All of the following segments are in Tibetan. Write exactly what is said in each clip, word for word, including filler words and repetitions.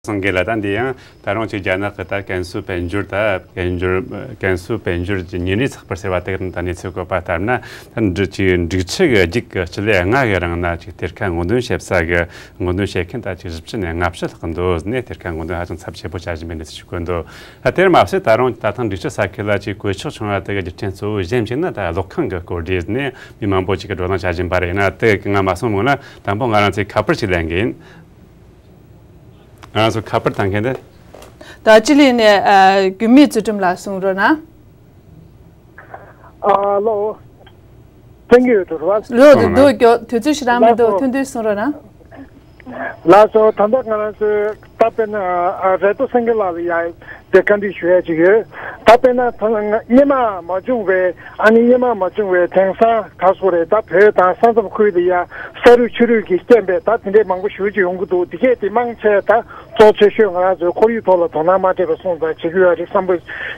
སངས་རྒྱས་ལགས། ད་འདི་ཡང་ད་རུང་ཅིག་རྒྱ་ནག་གི་ད་ཀན་སུའུ་དཔལ་འབྱོར། ད་དཔལ་འབྱོར་ཀན་སུའུ་དཔལ་འབྱོར་གྱི་ཉིན་རེའི་ཚགས་པར་ཟེར་བ་དེ་གི་ནང་ད་གནས་ཚུལ་བཀོད་པ་ལྟར་ན། ད་འབྲུ་ཅིག་འབྲུག་ཆུ་གི་རྒྱུད་ཀྱི་སྤྱི་ལེ་ལྔ་གི་རིང་ན་ཅིག་གཏེར་ཁ་སྔོག་འདོན་བྱེད་ས་གི་སྔོག་འདོན་བྱེད་མཁན་ད་ཅིག་བཞི་བཅུ་ནས་ལྔ་བཅུ་ལྷག་འདུག་ཟེར་ནས། གཏེར་ཁ་སྔོག་འདོན་ཧ་ཅང་ཚབས་ཆེ་པོ་བྱ་བཞིན་པའི་གནས་ཚུལ་ཞིག་བཀོད་འདུག། ད་དེར་མ་ཟད་ད་རུང་ད་ཐེངས་འབྲུག་ཆུ་ས་ཁུལ་ལ་ཅིག་བཀོལ་ཆོག་བྱུང་བ་དེ་གི་རྒྱུ་རྐྱེན་གཙོ་བོ་གཞན་ཞིག་ནི་ད་གློག་ཁང་གི་བཀོད་སྒྲིག་ནས་མི་མང་པོ་ཅིག་གིས་བགྲོ་གླེང་བྱ་བཞིན་པ་རེད། ཡིན་ན་དེ་གི་ང་མ་སོང་སྔོན་ལ་དང་པོ་ང་རང་ཚོའི་ཁ་པར་ཅིག་ལེན་གི་ཡིན། ང་རང་ཚོ་ཁ་པར་བཏང་མཁན་དེ། ད་སྤྱི་ལེ་ནས་ཨ་རྒྱུད་སྨད་ཚུལ་ཁྲིམས་ལགས་གསུང་རོགས་གནང་། ཨ་ལོ། ཐེངས་ཡོད་དུ་ར། ལོ་དུ་འདུག་མགྱོགས། དུས་ཚོད་ཞེ་དྲག་མི་འདུག། ལགས་སོ། ཐུང་ཐུང་གསུང་རོགས་གནང་། ལགས་སོ། ད་ལྟ་ང་རང་ཚོའི་ད་དཔེར་ན་ཨ་རེ་ཏོ་སེང་གེ་ལགས་ལ་ཡ་དེ་བཀའ་འདྲི་ཞུ་ཡ་ཅིག་ཡོད། ད་དཔེར་ན་ད་སྔ་སྔོན་མ་མ་བྱུང་བའི་ཨ་ནི་སྔོན་མ་མ་བྱུང་བའི་དེང་སང་ག་སོ་རེད། ད་བོད་དང་ས་མཚམས་ཁུལ་དུ་ཡ་ས་རུད་ཆུ་རུད་ཀྱི་རྐྱེན་པས་ད་དེ་འདྲའི་མང་པོ་ཞེ་པོ་ཅིག་ཡོང་གི་འདུག། དེ་གས་དེ་མང་ཆེ་ད་གཙོ་ཆེ་ཤོས་ང་རང་ཚོའི་ཁོར་ཡུག་ཐོག་ལ་དོ་སྣང་མ་སྤྲད་པ་སོང་ཙང་བྱེད་ཀྱི་ཡོད་རེད་བསམ་པ་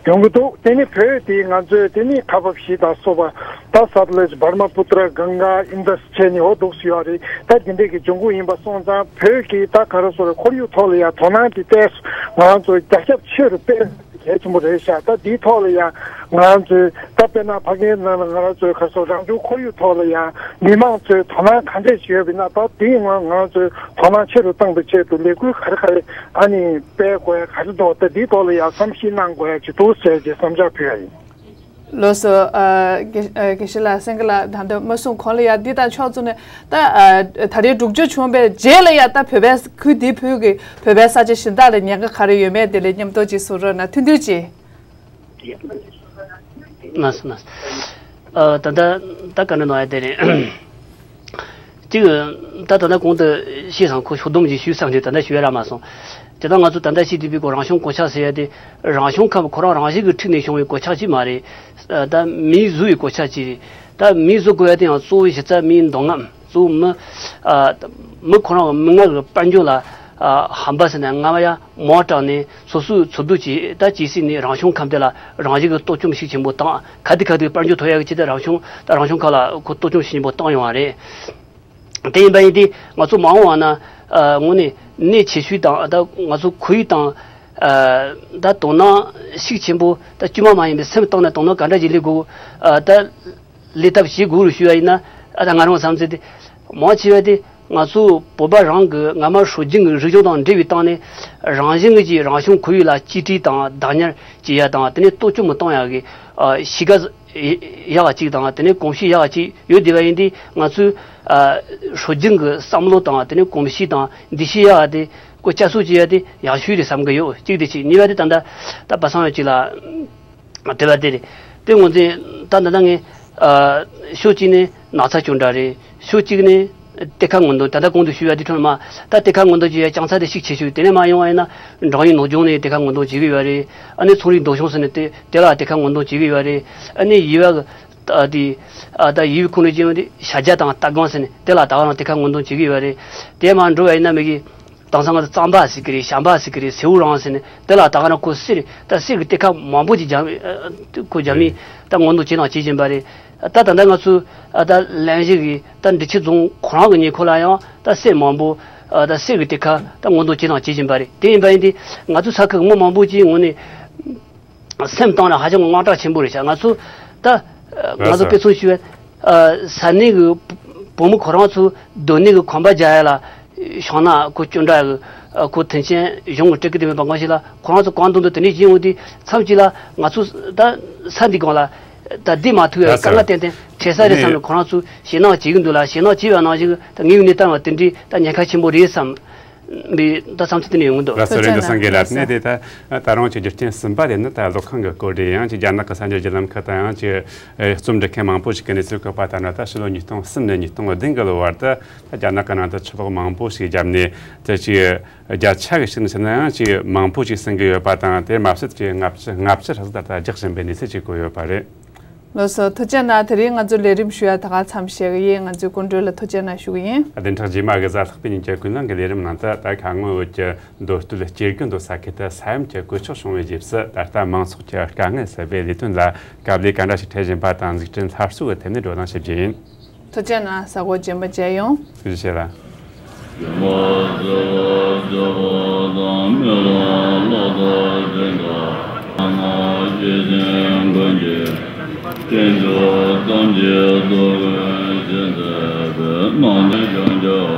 ཡོང་གི་འདུག། དེ་ནི་བོད་དེ་ང་ཚོའི་དེ་ནི་ཁ་འབབ་བཞི་དང་སོགས་པ་ད་ས་ཏ་ལེ་ཇི་བར་མ་པུ་ཏྲ་གངྒཱ་ཨིན་དཱ་སི་བྱས་ནས་འོ་འདུག་སེ་ཡོད་རེད། ད་དེ་འདྲས་ཀྱི་འབྱུང་ཁུངས་ཡིན་པ་སོང་ཙང་བོད་ཀྱི་ད་ག་རེ་ཟེར་ཁོར་ཡུག་ཐོག་ལ་ཡང་དོ་སྣང་དེ་ཏོག་ཙམ་ང་རང་ཚོ་རྒྱ་ཁྱབ་ཆེ་རུ་སྤེལ་གལ་ཆེན་པོ་རེད་ཤག། ད་དེའི་ཐོག་ལ་ཡང་ང་རང་ཚོའི་ད་དཔེར་ན་ཕ་གིའི་ནང་ལ་ང་རང་ཚོའི་ག་རེ་ཟེར་རང་བྱུང་ཁོར་ཡུག་ཐོག་ལ་ཡང་མི་མང་ཚོས་དོ་སྣང་ག་འདྲས་ཡོད་པ་ཡིན་ན། ད་དེའི་ངང་ང་རང་ཚོའི་དོ་སྣང་ཆེ་རུ་བཏང་བའི་ཆེད་དུ་ལས་འགུལ་ག་རེ་ག་རེ་ཨ་ནི་སྤེལ་དགོས་ཡ་ག་རེ་འདུག། ད་དེའི་ཐོག་ལ་ཡང་བསམ་གཞིག་གནང་དགོས་ཡ་ཅིག་འདུག་ཟེར་གྱི་བསམ་འཆར་ཕུལ་ཡ་ཡིན། ལགས་སོ། ཨ་དགེ་ཨ་དགེ་བཤེས་ལགས། སེང་གེ་ལགས་ད་ལྟ་མ་གསུང་གོང་ལ་ཡ་འདི་དང་ཕྱོགས་མཚུངས་ནས་ད་ཨ་ད་རེས་འགྲུལ་སྐྱོད་བྱུང་བའི་རྗེས་ལ་ཡ་ད་བོད་པའི་ཁུལ་འདིའི་བོད་ཀྱི་བོད་པའི་ས་ཆ་གཞན་དག་ལ་ཉེན་ཁ་ག་རེ་ཡོད་མེད་དེ་ལ་མཉམ་དུ་ཅིག་གསུང་རོགས་གནང་། ཐུང་ཐུང་ཅིག། ལགས་སོ་ལགས་སོ། ཨ་ད་ལྟ་ད་བཀའ་འདྲི་གནང་ཡ་དེ་རེད། གཅིག་ད་ད་ལྟ་གོང་དུ་བཤད་སོང་། ཁོ་ཤོག་སྡོམ་ཞིག་ཞུས་བསམ་དུས་ད་ལྟ་ཞུ་ཡ་རག་མ་སོང་། དེ་ད་ང་ཚོ་ད་ལྟ་བཤད་བསྡད་པའི་གོ་རང་བྱུང་གོད་ཆག་ཟེར་ཡ་དེ་རང་བྱུང་ཁམས་ཁོ་རང་རང་བཞིན་གྱི་འཁྲུགས་ནས་བྱུང་བའི་གོད་ཆག་ཅིག་མ་རེད། ད་མིས་བཟོས་པའི་གོད་ཆག་ཅིག་རེད། ད་མིས་བཟོ་དགོས་ཡ་དེ་ཡང་གཙོ་བོའི་གཞི་རྩ་མིའི་མདོ་སྔགས། གཙོ་བོ་མི་ཨ་མི་ཁོ་རང་གི་མི་ངག་གི་དཔལ་འབྱོར་ལ་ཨ་ཧམ་པ་ཟེར་ན་རྔ་མ་ཡ་མོ་དྲངས་ནས་སོ་སོའི་འཚོ་སྡོད་ཀྱི་ད་ཇི་སྲིད་ནས་རང་བྱུང་ཁམས་དེ་ལ་རང་བཞིན་གྱི་གཏོར་བཅོམ་ཤུགས་ཆེན་པོ་བཏང་། ག་དེ་ག་དེ་དཔལ་འབྱོར་ཐོབ་ཡག་གི་ཆེད་དུ་རང་བྱུང་ད་རང་བྱུང་ཁམས་ལ་ཁོ་གཏོར་བཅོམ་ཤུགས་ཆེན་པོ་བཏང་ཡོང་བ་རེད། དེ་ཡིན་པ་ཡིན་དུས་ང་ཚོ་མ་འོངས་པ་ན་ཨ་དངོས་གནས་གནད་ཆེ་ཤོས་དང་ད་ང་ཚོ་ཁོར་ཡུག་དང་ཨ་ད་དོ་སྣང་ཤུགས་ཆེན་པོ་ད་དཀྱུས་མ་མ་ཡིན་པའི་སེམས་གཏིང་ནས་དོ་སྣང་ག་འདྲ་ཞིག་སླེབས་དགོས། ཨ་ད་ལས་ཐབས་བྱེད་དགོས་རུ་ཞུ་བ་ཡིན་ན། ཨ་ད་ང་རང་བསམ་ཚུལ་དེ་མང་ཆེ་བ་དེ་ང་ཚོ་བོད་པ་རང་གི་སྔ་མ་སྲོལ་རྒྱུན་གྱི་རིག་གཞུང་དང་འབྲེལ་བའི་སྟེང་ནས་རང་བཞིན་གྱི་རང་བྱུང་ཁོར་ཡུག་ལ་གཅེས་སྤྲས་དང་བདག་ཉར་བྱེད་ཡ་དང་དེ་ནས་གཏོར་བཅོམ་གཏོང་ཡ་གི་ཨ་གཤིས་ཀ་ཡག་ག་ཅིག་དང་དེ་ནས་གོམས་གཤིས་ཡག་ག་ཅིག་ཡོད་བསྡད་པ་ཡིན་དུས་ང་ཚོའི་ཨ་སྲོལ་རྒྱུན་གྱི་བསམ་བློ་དང་དེ་ནས་གོམས་གཤིས་དང་འདུ་ཤེས་ཡག་ག་དེ་ཀོ་བསྐྱར་གསོ་བྱེད་ཡ་དེ་ཡག་ཤོས་རེད་བསམ་གི་ཡོད། གཅིག་དེ་གཅིག། གཉིས་པ་དེ་ད་ལྟ་ད་པ་སངས་ཡོད་ཅིག་ལ། དེ་བ་དེ་རེད། དེ་ངོས་འཛིན་ད་ད་ལྟ་ངས་ཨ་ཕྱོགས་གཅིག་ནས་ན་ཚ་སྐྱོན་འདྲ་རེད། ཕྱོགས་གཅིག་ནས་གཏེར་ཁ་སྔོག་འདོན། ད་ལྟ་གོང་དུ་ཞུས་པ་དེ་འཕྲོ་མ་ད་གཏེར་ཁ་སྔོག་འདོན་བྱེད་ཡ་རྐྱང་ཚ་དེ་ཤུགས་ཆེ་ཤོས། དེ་ནས་མ་ཡོང་བ་ཡིན་ན་འབྲང་ཡུལ་ནོར་ལྗོངས་ནས་གཏེར་ཁ་སྔོག་འདོན་བྱེད་གི་ཡོད་རེད། ཨ་ནི་ཚོང་རིག་མདོ་གཞུང་ཟེར་ནས་དེ་དེ་ལ་གཏེར་ཁ་སྔོག་འདོན་བྱེད་གི་ཡོད་རེད། ཨ་ནི་ཡུལ་བ་གི་ད་དེ་ཨ་ད་ཡུལ་བའི་ཁོངས་ནས་བྱས་ཡོང་དེ་ཤ་རྒྱ་དང་རྟ་སྒང་ཟེར་ནས་དེ་ལ་ད་ག་རང་གཏེར་ཁ་སྔོག་འདོན་བྱེད་གི་ཡོད་རེད། དེ་མ་འགྲོ་བ་ཡིན་ན་མི་གི་དེང་སང་ང་ཚོ་གཙང་པ་ཟེར་གི་རེད། བྱམས་པ་ཟེར་གི་རེད། སེའུ་རང་ཟེར་ནས་དེ་ལ་ད་ག་རང་ཁོ་གསེར་ད་གསེར་གི་གཏེར་ཁ་མང་པོ་ཅིག་རྒྱ་མི་ཨ་ཁོ་རྒྱ་མིས་ད་སྔོག་འདོན་བྱེད་དང་བྱེད་བཞིན་པ་རེད། ད་ད་ལྟ་ང་ཚོ་ཨ་ད་གླེང་གཞི་གི་ད་འབྲི་ཆུ་རྫོང་ཁོ་རང་གི་ཉེ་འཁོར་ལ་ཡང་ད་གསེར་མང་པོ་ཨ་ད་གསེར་གི་གཏེར་ཁ་ད་སྔོག་འདོན་བྱེད་དང་བྱེད་བཞིན་པ་རེད། དེ་ཡིན་པ་ཡིན་དུས་ང་ཚོ་ས་ཁུལ་གི་མི་མང་པོ་ཅིག་ངོས་ནས་སེམས་གཏིང་ལ་ཧ་ཅང་དངངས་སྐྲག་ཆེན་པོ་རེད་ཤག། ང་ཚོ་ད་ང་ཚོ་དཔེ་མཚོན་ཞུ་བའི་ས་གནས་གི་བུ་མོ་ཁོ་རང་ཚོ་སྡོད་གནས་གི་ཁང་པ་རྒྱག་ཡ་ལ་ཤོང་ན་ཁོ་སྐྱོན་འདྲ་གི་ཁོ་མཐུན་རྐྱེན་གཞུང་གི་སྤྲད་གི་དེ་མེད་པ་གང་ཞིག་ལ་ཁོ་རང་ཚོ་གང་འདོད་འདོད་དེ་འདྲས་བྱེད་ཡོང་དུས་མཚམས་གཅིག་ལ་ང་ཚོ་ད་ས་འདི་སྒང་ལ་ད་འདི་མ་ཐུག་ཡ་དཀའ་ངལ་ཏན་ཏན་འཕྲད་ས་རེད་བསམ་ནས་ཁོ་རང་ཚོ་ཞེད་སྣང་བྱེད་གི་འདུག་ལ། ཞེད་སྣང་བྱེད་པ་ནང་བཞིན་གི་ད་དངོས་ཡོད་གནས་སྟངས་ལ་དེ་འདྲའི་ད་ཉེན་ཁ་ཆེན་པོ་རེད་བསམ། འདི་ད་བསམ་ཚུལ་དེ་ནས་ཡོང་གི་འདུག། ལགས་སོ། རེད་འདུག། སངས་རྒྱས་ལགས། ནས་དེ་ད་ད་རུང་གི་རྒྱུ་རྐྱེན་གསུམ་པ་དེ་ནི་ད་གློག་ཁང་གི་བཀོད་སྒྲིག། ཡང་ཅིག་རྒྱ་ནག་གི་གསར་འགྱུར་བརྒྱུད་ལམ་ཁག་དང་ཡང་ཅིག་རྩོམ་འབྲི་མཁན་མང་པོ་ཞིག་གི་གནས་ཚུལ་བཀོད་པ་ལྟར་ན། ད་ཕྱི་ལོ་ཉིས་སྟོང་གསུམ་ནས་ཉིས་སྟོང་བདུན་གི་ལོ་བར་དུ་ད་རྒྱ་ནག་གི་ནང་དུ་ཆུ་ལོག་མང་པོ་ཞིག་བརྒྱབ་ནས། དེ་ཅིག་བརྒྱ་ཆ་གི་ཞིག་ནས་བཤད་ན་ཡང་ཅིག་མང་པོ་ཞིག་ཟིན་གི་ཡོད་པ་དང་། དེར་མ་ཟད་ཅིག་ལྔ་བཅུ་ལྔ་བཅུ་ལྷག་ཙམ་ད་ལྟ་རྒྱག་བཞིན་པའི་གནས་ཚུལ་ཅིག་བཀོད་ཡོད་པ་རེད། ལགས་སོ། ཐུགས་རྗེ་གནང་། དེ་རིང་ང་ཚོའི་ལས་རིམ་ཞུ་ཡ་ད་ག་མཚམས་བཞག་གི་ཡིན། ང་ཚོའི་སྐུ་མགྲོན་ལ་ཐུགས་རྗེ་གནང་ཞུ་གི་ཡིན། བདུན་ཕྲག་རྗེས་མ་གི་གཟའ་ལྷག་པའི་ཉིན་གྱི་ཀུན་གླེང་གི་ལས་རིམ་ནང་དུ་ད་ཁ་སྔོན་བོད་ཀྱི་མདོ་སྟོད་སྐྱེ་རྒུ་མདོ་ས་ཁུལ་དུ་ས་ཡོམ་གྱི་གོད་ཆག་བྱུང་བའི་རྗེས་སུ་ད་ལྟ་མང་ཚོགས་ཀྱི་དཀའ་ངལ་སེལ་བའི་ལས་དོན་ལ་དཀའ་ལས་ག་འདྲ་ཞིག་འཕྲད་བཞིན་པ་དང་། འཛུགས་སྐྲུན་སླར་གསོ་གི་ཐད་ནས་བགྲོ་གླེང་ཞིབ་རྒྱས་ཡིན། ཐུགས་རྗེ་གནང་། གཟའ་འཁོར་རྗེས་མ་མཇལ་ཡོང་། ཐུགས་རྗེ་ཆེ་ལ། དང་མི་ལ་བློ་ལྡོག་འཛིན་དང་སྣང་བ་ཤེས་བཞིན་ཀུན་གྱི་དཀྱིལ་འཁོར་ཐམས་ཅད་རྫོགས་སྐུ་ཞེས་བརྩམས་པའི་སྣང་བ་ཀུན་ཀྱང་